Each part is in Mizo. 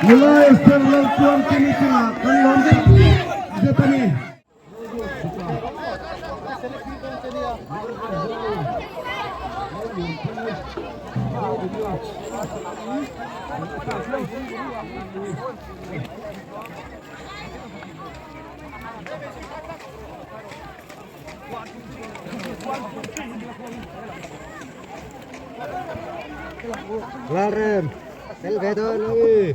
Nula Esther Laltluangkimi chungah kan lawm tak zet a ni. Lalrem, tel ve dawn a ni.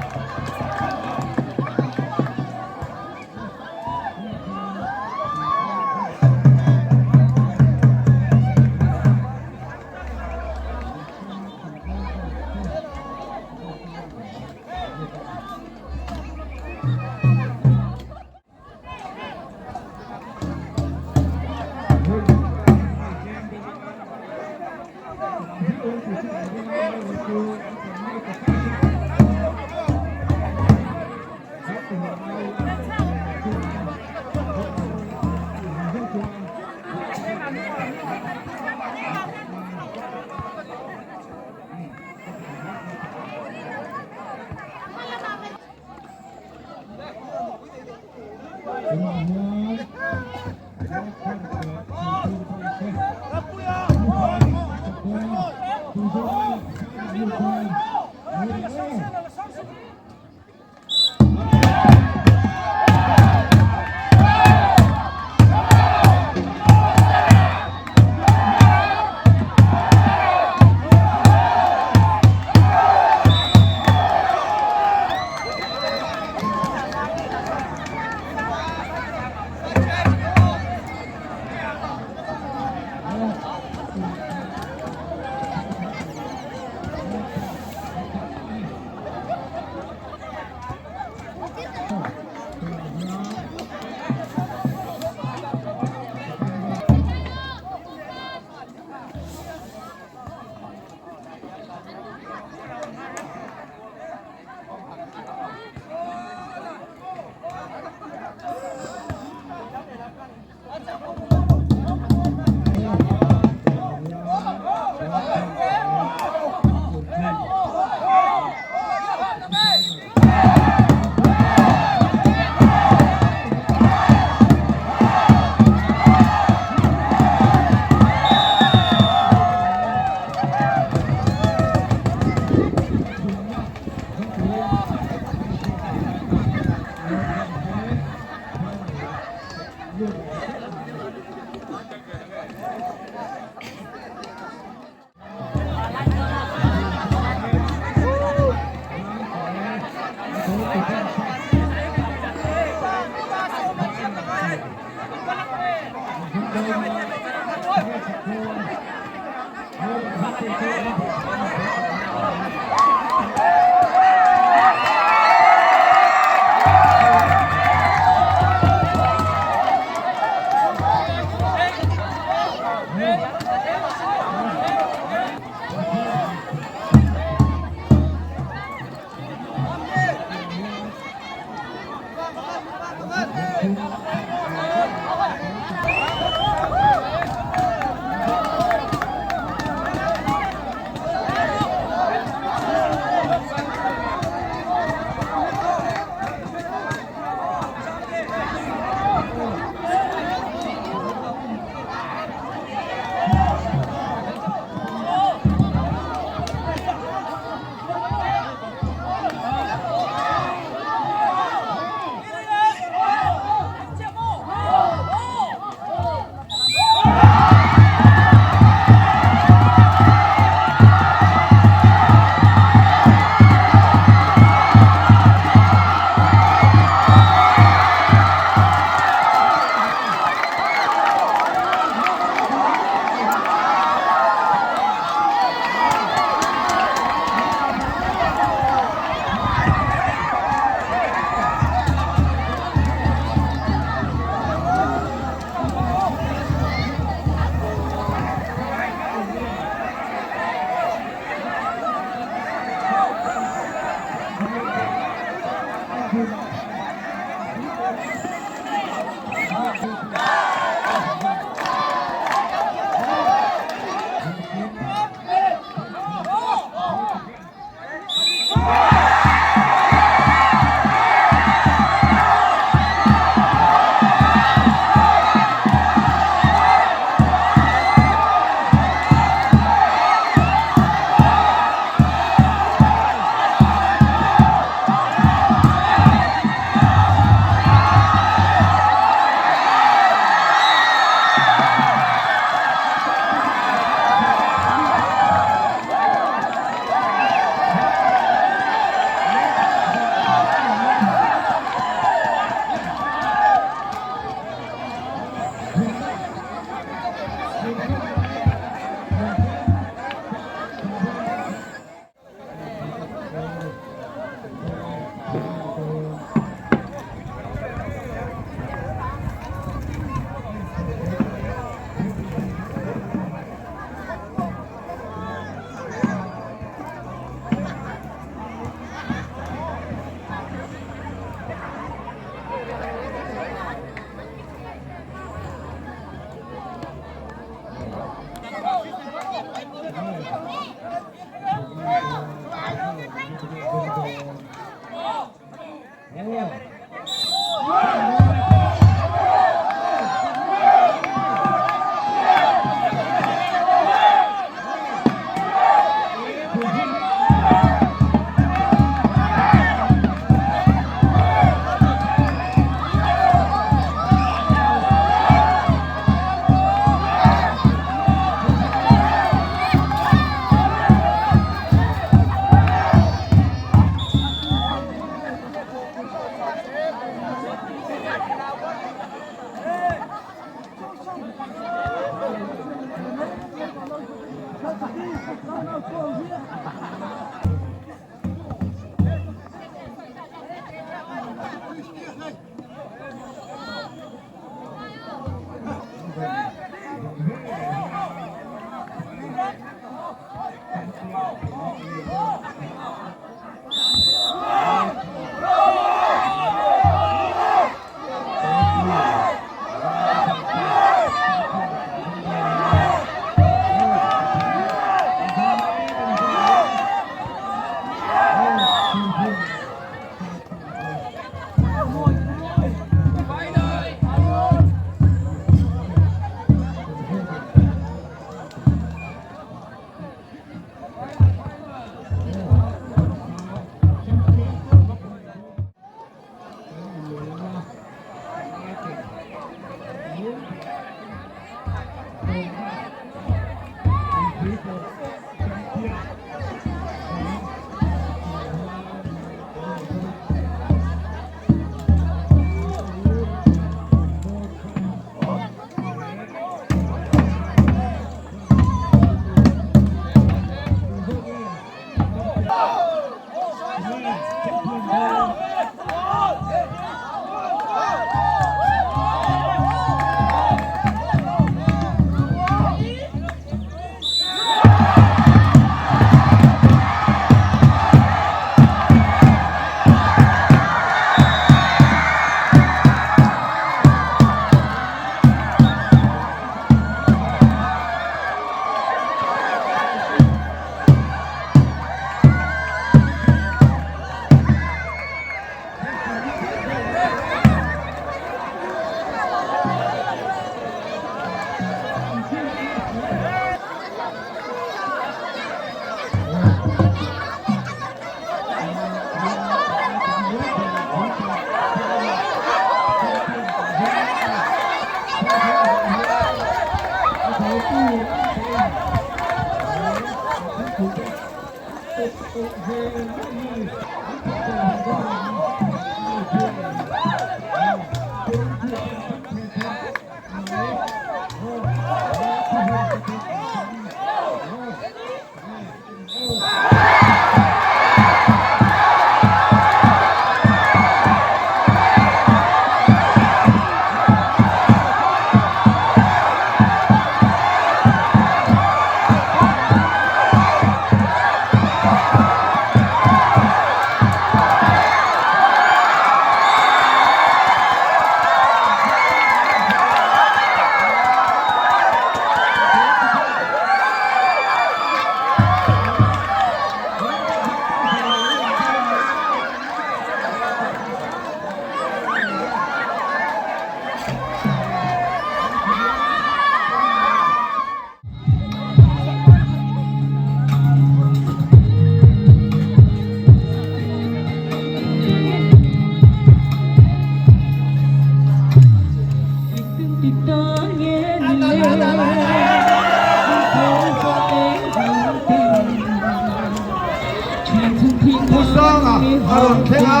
Pu Sanga a rawn thleng a,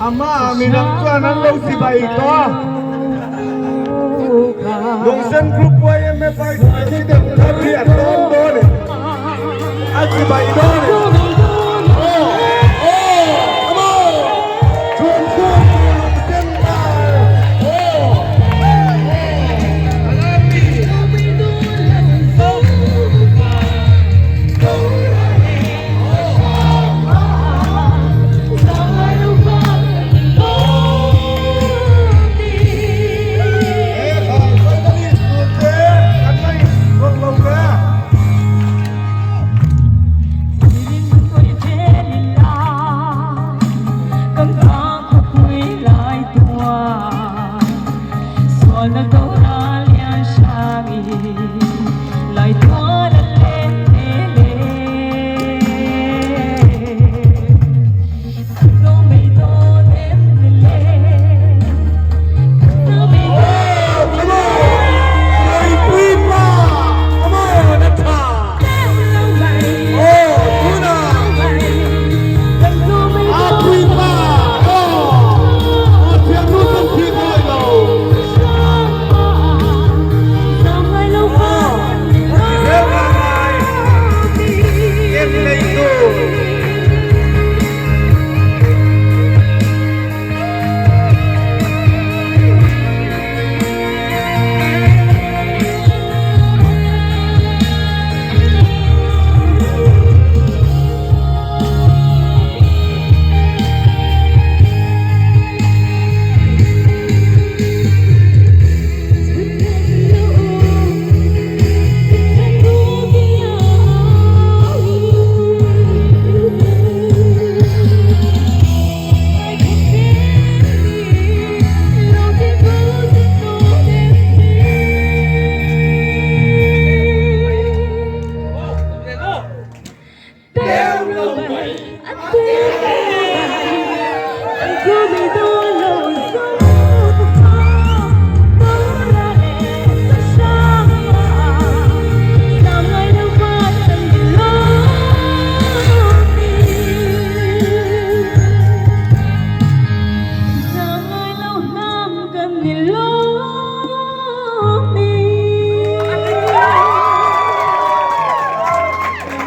a hmaah midang chuan an lo chibai tawh a. Lungsen Group yma. Yma Vice President thar hi a tlawm dawn em? A chibai dawn em? Aw! Aw! Come on! Chhungkhung lungsen ngai! Aw!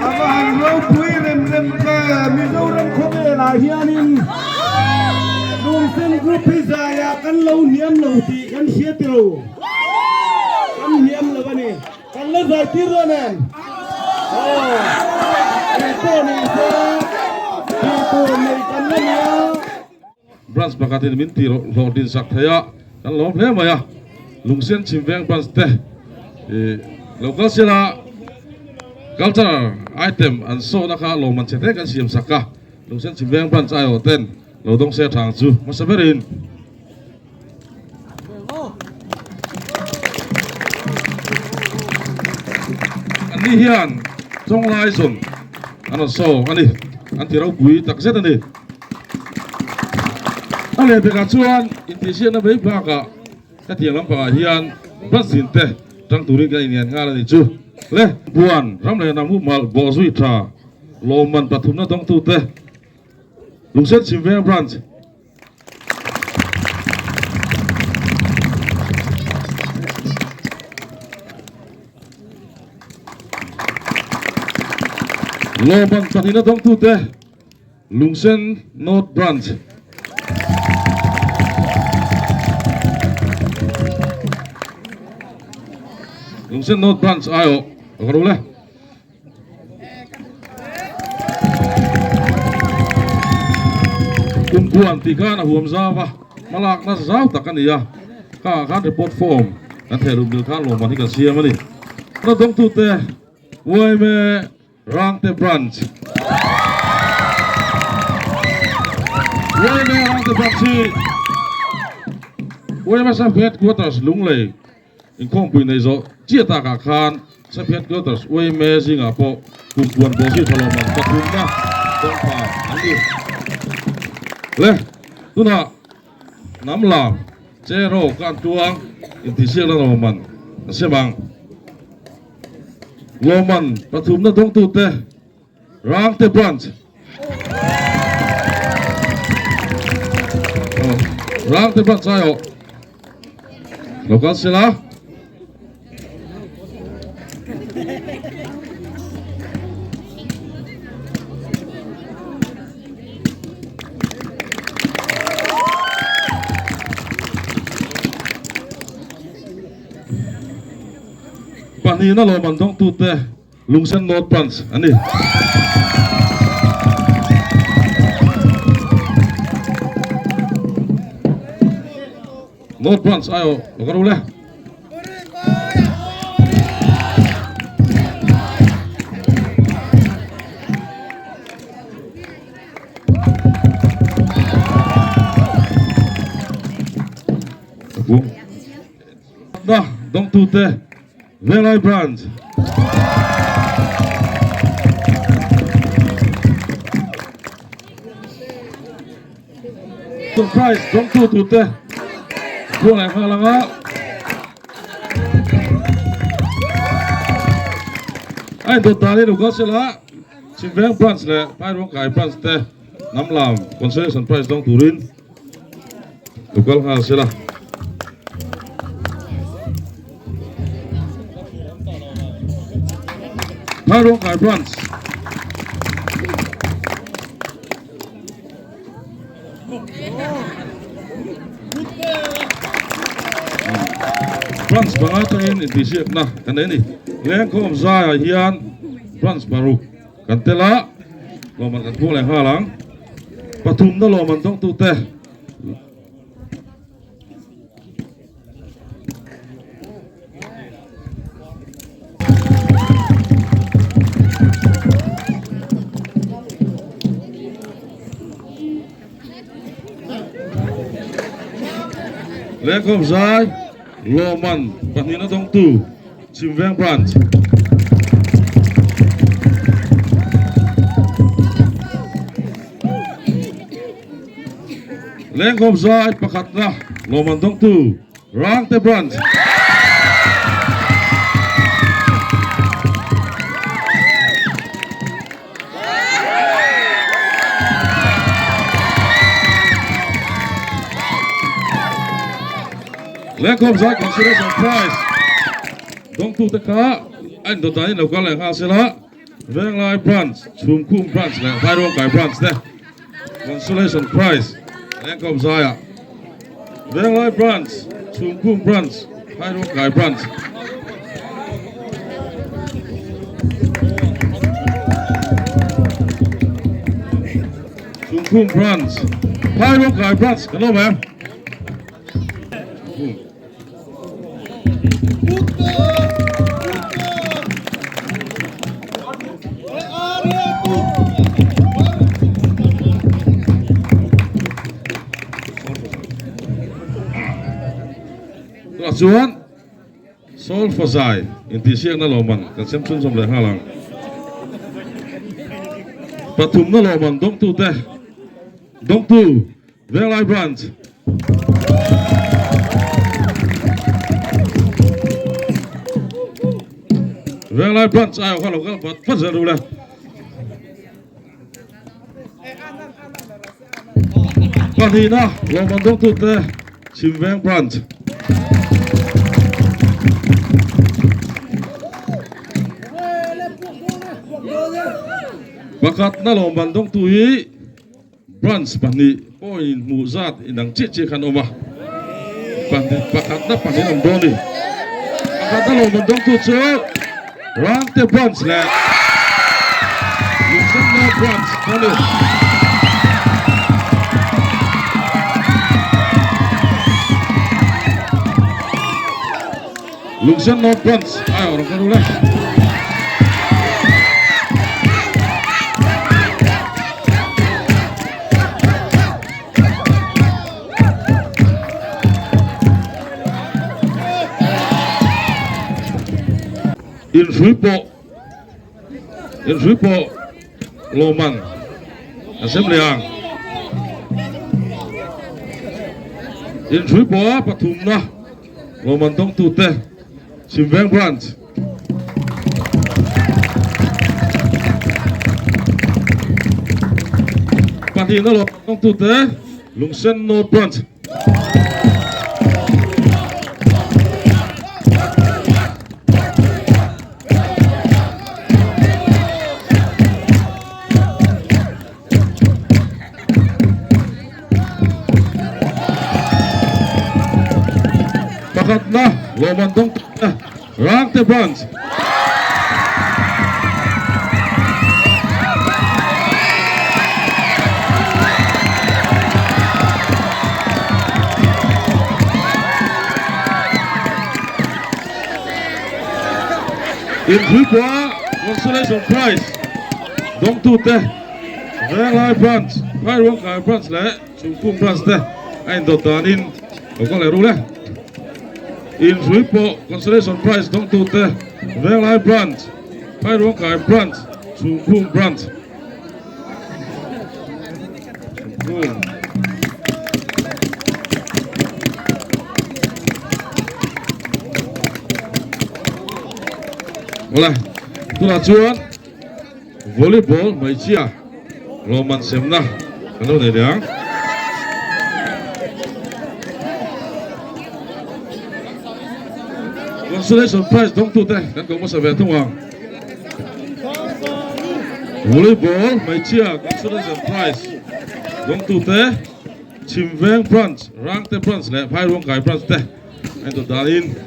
A va han ropui rem rem ve, Mizoram khawvelah hianin Lungsen Group hi zaiah kan lo hniam lo tih kan hria tiro, kan hniam lo a ni, kan la zai tir dawn em? Aw, engpawh ni se tih tur nei kan la ni a. Branch pakhatin min tih hlawhtlin sak thei a, kan lawm hle mai a, Lungsen Chhimveng Branch te ih lo kal sela cultural item an sawhna kha lawmman chhe hle kan siam sak a, Lungsen Chhimveng Branch aiawh ten lo dawng se thang chu hmasa berin. Anni hian Chawnglai zawn an rawn saw a ni, an ti ropui takzet a ni. A lehpekah chuan intihsiakna mai bakah hetiang lampangah hian bus zin te tang turin kan inlian nghal a ni chu le. Buan ram leh hnam humhalh bawhzui tha lawmman pathumna dawngtute Lungsen Chhimveng Branch Lawmman pahnihna dawngtute Lungsen North Branch. Lungsen North Branch aiawh a ka ru le. Kumpuan tih khan a huam zau a, hmalakna zau tak a ni a, kha ah khan report form kan theh luh mil khan lawmman hi kan siam a ni. Na dawngtute yma Rangte Branch yma Rangte Branch hi yma Sub Headquarters Lunglei Inkhawmpui neih zawh chiah takah khan Sub Headquarters yma zingah pawh kum puan bawhzui tha lawmman pathumna kawngpha an ni. Le, tunah hnam lam Cheraw kan tuang intihsiakna lawmman a sem ang. Lawmman pathumna dawngtute Rangte Branch Rangte Branch aiawh lo kal sela. Pahnihna lawmman dawngtute Lungsen North Branch an ni. North Branch aiawh lo ka ru le. Na dawngtute Venglai Branch. Surprise dawngtu turte khuang leh nghal anga a indawt dan hi lo kal sela Chhimveng Branch leh Phairuangkai Branch te hnam lam consolation prize dawng turin lo kal nghal sela. Phairuangkai Branch. Branch panga atangin intihsiakna kan nei a ni. Lengkhawm zaiah hian branch paruk kan tel a, lawmman kan phuang leh nghal ang. Pathumna lawmman dawngtute. Lengkhawm zai Lawman pahnihna dawngtu Chhimveng Branch. Lengkhawm zai pakhatna lawmman dawngtu Rangte Branch. Lengkhawm zai consolation prize dawngtute kha a indawt danin lo kal leh nghal sela Venglai Branch, Chhumkhum Branch leh Vairuangkai Branch te Consolation Prize Lengkhawm zaiah Venglai Branch, Chhumkhum Branch, Vairuangkai Branch. Chhumkhum Branch, Vairuangkai Branch kan awm em? Chhumkhum. Tunah chuan Sawl Fazai intihsiakna lawmman kan sem chhunzawm leh nghal ang. Pathumna lawmman dawngtute dawngtu Venglai Branch. Venglai Branch ai kha lo kal vat vat zel ru le. Pahnihna lawmman dawngtute Chhimveng Branch. Pakhatna lawmman dawngtu hi Branch pahnih pawhin hmuh zat inang chiah chiah khan awm a, pahnih pakhatna pahnih an awm dawn a ni. Pakhatna lawmman dawngtu chu Rangte Branch leh Lungsenna Branch a ni. Lungsenna Branch aiawh rawh ka rul e. Inhrui pawh inhrui pawh lawmman a sem leh ang. Inhrui pawh pathumna lawmman dawngtute Chhimveng Branch. Pahnihna lo tawngtute Lungsen North Branch. Pakhatna. Lawmman dawng tute Rangte Branch. Inhruipua Consolation Prize dawngtute Venglai Branch, Phairuangkai Branch leh Chhungkhum Branch te a indawt danin lo kal leh ru le. Inhruipua Consolation Prize dawngtute Venglai Branch, Phairuangkai Branch, Chhungkhum Branch. Chhungkhum. Awle, tunah chuan volleyball hmeichhia lawmman semna kan lo nei leh ang. Consolation prize dawngtute kan ko hmasa ve thung ang. Volleyball hmeichhia consolation prize dawngtute Chhimveng Branch, Rangte Branch leh Phairuangkai Branch te a indawt danin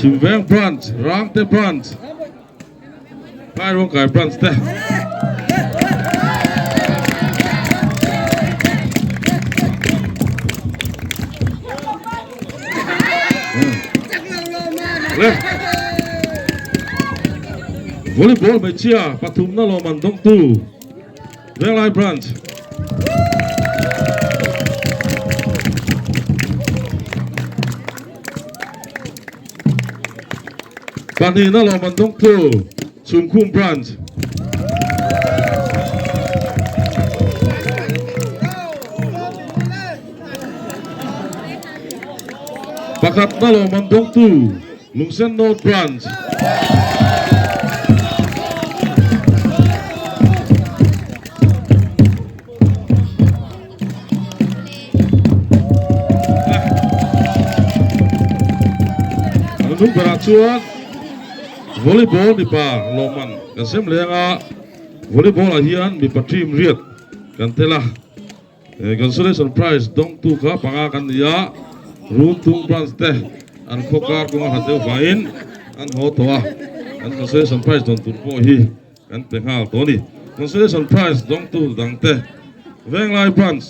Chhimveng Branch, Rangte Branch, Phairuangkai Branch te. Volleyball hmeichhia pathumna lawmman dawngtu Venglai Branch. Pahnihna lawmman dawngtu Chhumkhum Branch. Pakhatna lawmman dawngtu Lungsen North Branch. An hnung berah chuan Volleyball mipa lawmman kan sem leng a, Volleyball ah hian mipa team riat kan tel a. Consolation Prize dawngtu kha panga kan ni a, Runtung Branch te an khaw kar kawnga hlat deuh vangin an haw tawh a, an Consolation Prize dawn tur pawh hi kan pe nghal tawh a ni. Consolation Prize dawngtu dang te Venglai Branch,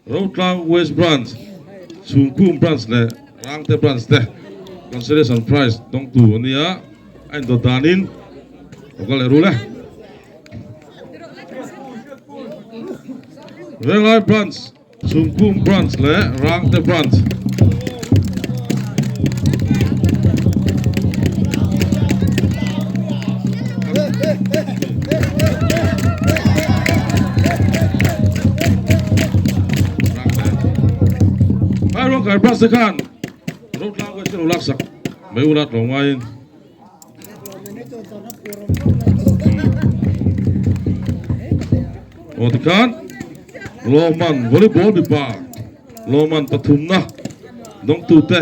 Rotlang West Branch, Chhungkhum Branch leh Rangte Branch te Consolation Prize dawngtu a ni a, a indawt danin lo kal leh rul e. Venglai Branch, Chhungkhum Branch leh Rangte Branch. Phairuangkai Branch te khan Rotlang West te lo laksak mai ula tlawmngaiin. Aw tikhan Lawman volleyball mipa Lawman pathumna dawngtute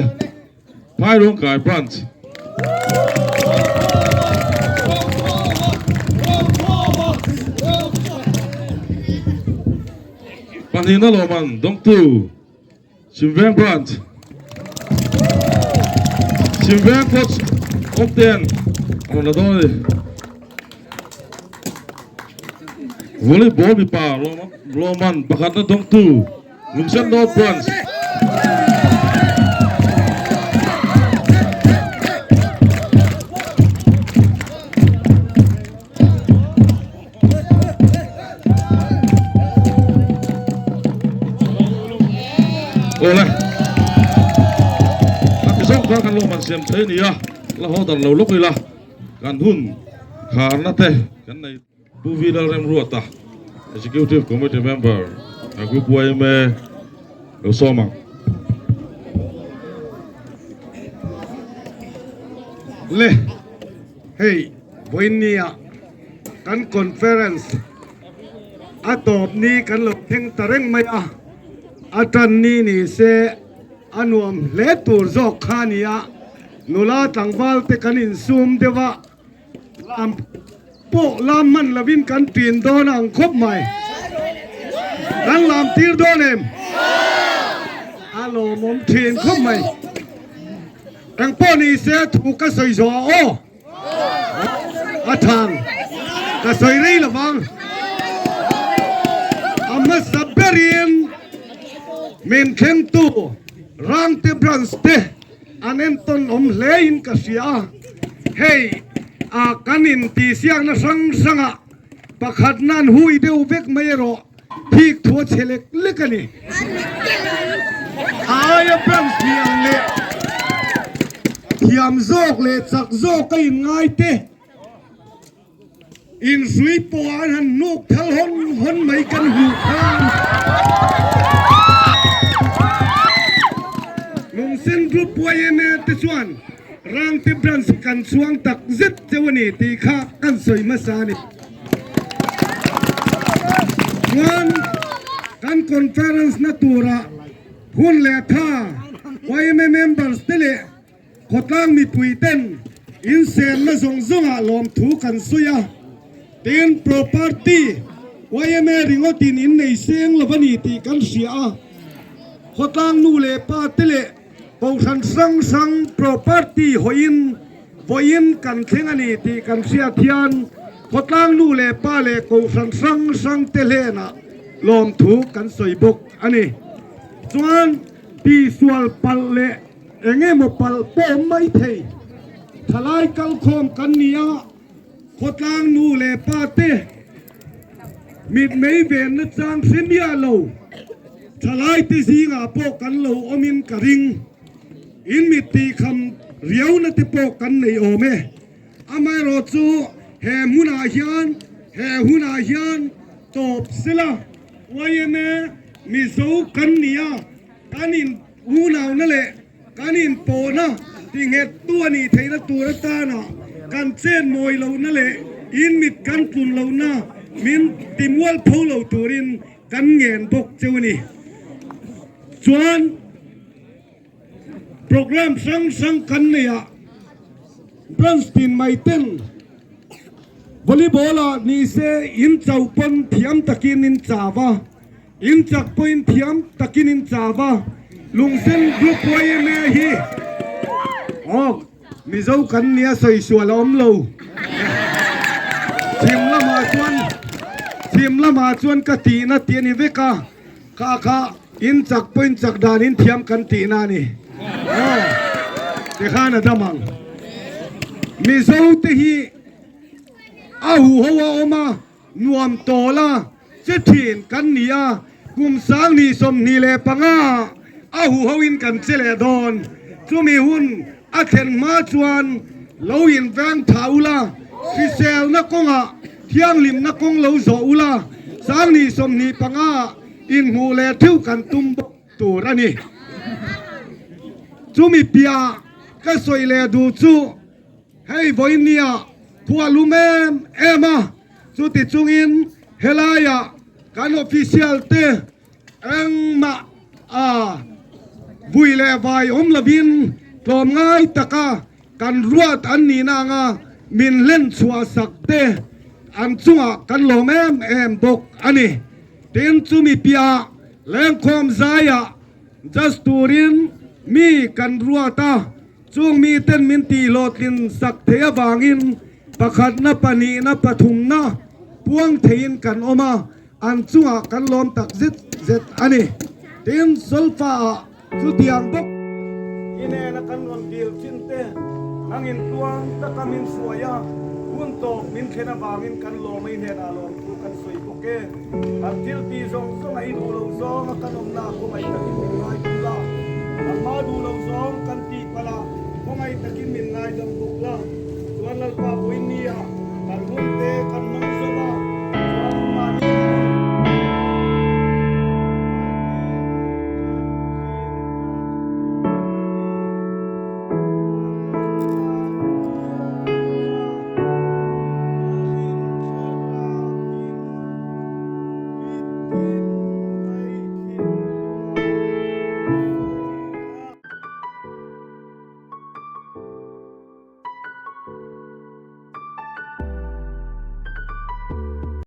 Phairuangkai branch pahnihna Lawman dawngtu Chhimveng Branch Chhimveng Coach Awmten a rawn la dawn a ni. Volleyball mipa lawmman pakhatna dawngtu Lungsen North Branch. Awle a ti zawk kha kan lo man siam thei a ni a, la haw dar lo lawk ila kan hun kharna te kan nei. Pu V Lalremruata, Executive Committee Member, Group yma lo sawm ang. Le, hei vawiinnia kan conference a tawp ni kan lo thleng ta reng mai a, a tan ni ni se a nuam hle tur zawk kha a ni a, nula tlangval te kan insum deuh a, lam pawh lam hman lovin kan ṭin dawn ang khawp mai. Kan lam tir dawn em? A lawmawm thin khawp mai. Engpawh ni se thu ka sawi zawh a aw. A thang ka sawi rei lo vang. A hmasa berin min thlengtu Rangte Branch te an entawn awm hlein ka hria a. Hei a kan intihsiakna hrang hrangah pakhat nan hui deuh vek mai erawh Thik thu a chhe lek lek a ni. A aia branch lian leh thiam zawk leh chak zawk a inngai te inhrui pawh an han hnuk thal hawn hawn mai kan hmuh khan Lungsen Group yma te chuan Rangte branch kan chhuang tak zet cheu a ni tih kha kan sawi hmasa a ni. Chuan kan conference na turah hun leh tha yma members te leh khawtlang mipui ten insenna zawng zawngah lawmthu kan sawi a, tin property yma ringawtin in nei seng lo a ni tih kan hria a, khawtlang nu leh pa te leh Kohhran hrang hrang property hawiin vawiin kan thleng a ni tih kan hriat hian khawtlang nu leh pa leh kohhran hrang hrang te hlenah lawmthu kan sawi bawk a ni. Chuan tihsual palh leh eng emaw palh pawh awm mai thei. Thalai kalkhawm kan ni a, khawtlang nu leh pa te mitmei venna chang hre miah lo. Thalaite zingah pawh kan lo awmin ka ring. In mit tihkham riauna te pawh kan nei awm e. Amaherawh chu he hmunah hian he hunah hian tawp sela yma Mizo kan ni a, kan in unauna leh kan inpawhna tinghettu a nih theihna tur atana kan chen mawi lohna leh in mit kan tlun lohna min timual pho lo turin Kan ngen bawk cheu a ni. Chuan program hrang hrang kan nei a, branch tin mai ten volleyball ah ni se in chauh pawn thiam takin in chau a, in chak pawhin thiam takin in chau a, Lungsen Group yma hi aw Mizo kan nia sawi sual a awm lo. Chhim lamah chuan chhim lamah chuan ka tihna tih a ni vek a, kha kha in chak pawh in chak dan in thiam kan tihna a ni. Aw tikhan a dam ang. Mizo te hi a huho a awm a. Nuam tawl a che thin kan ni a, kum 2025 ah a huho in kan che leh dawn. Chumi hun a thlen hma chuan lo in veng tha ula, hriselna kawngah thianghlimna kawng lo zawh ula, 2025 ah inhmuh leh theuh kan tum bawk tur a ni. Chumi piah ka sawi leh duh chu. Hei vawinia khua lum em em a, chuti chungin helaiah kan official te engmah a vui leh vai awm lovin tlawmngai taka kan ruat an nihna anga min hlen chhuah sak te an chungah kan lawm em em bawk a ni. Tin, chumi piah lengkhawm zaiah judge turin mi kan ruat a. Chung miten min tihhlawhtlin sak thei avangin pakhatna, pahnihna, pathumna puang theiin kan awm a, an chungah kan lawm tak zet zet a ni. Tin, solfa-ah chutiang bawk. I nena kan rawn dil chin te nangin tluang taka min hruai a, hun tawp min thlen avangin kan lawm a, i hnenah lawmthu kan sawi bawk e. Kan thil ti zawng zawng a i duh lo zawng a kan awmna khawngaih takin min ngaidam la. Nangmah duh lo zawng kan tih palh a, khawngaih takin min ngaidam bawk la. Chuan Lalpa Puinia kan hun te kan hmang.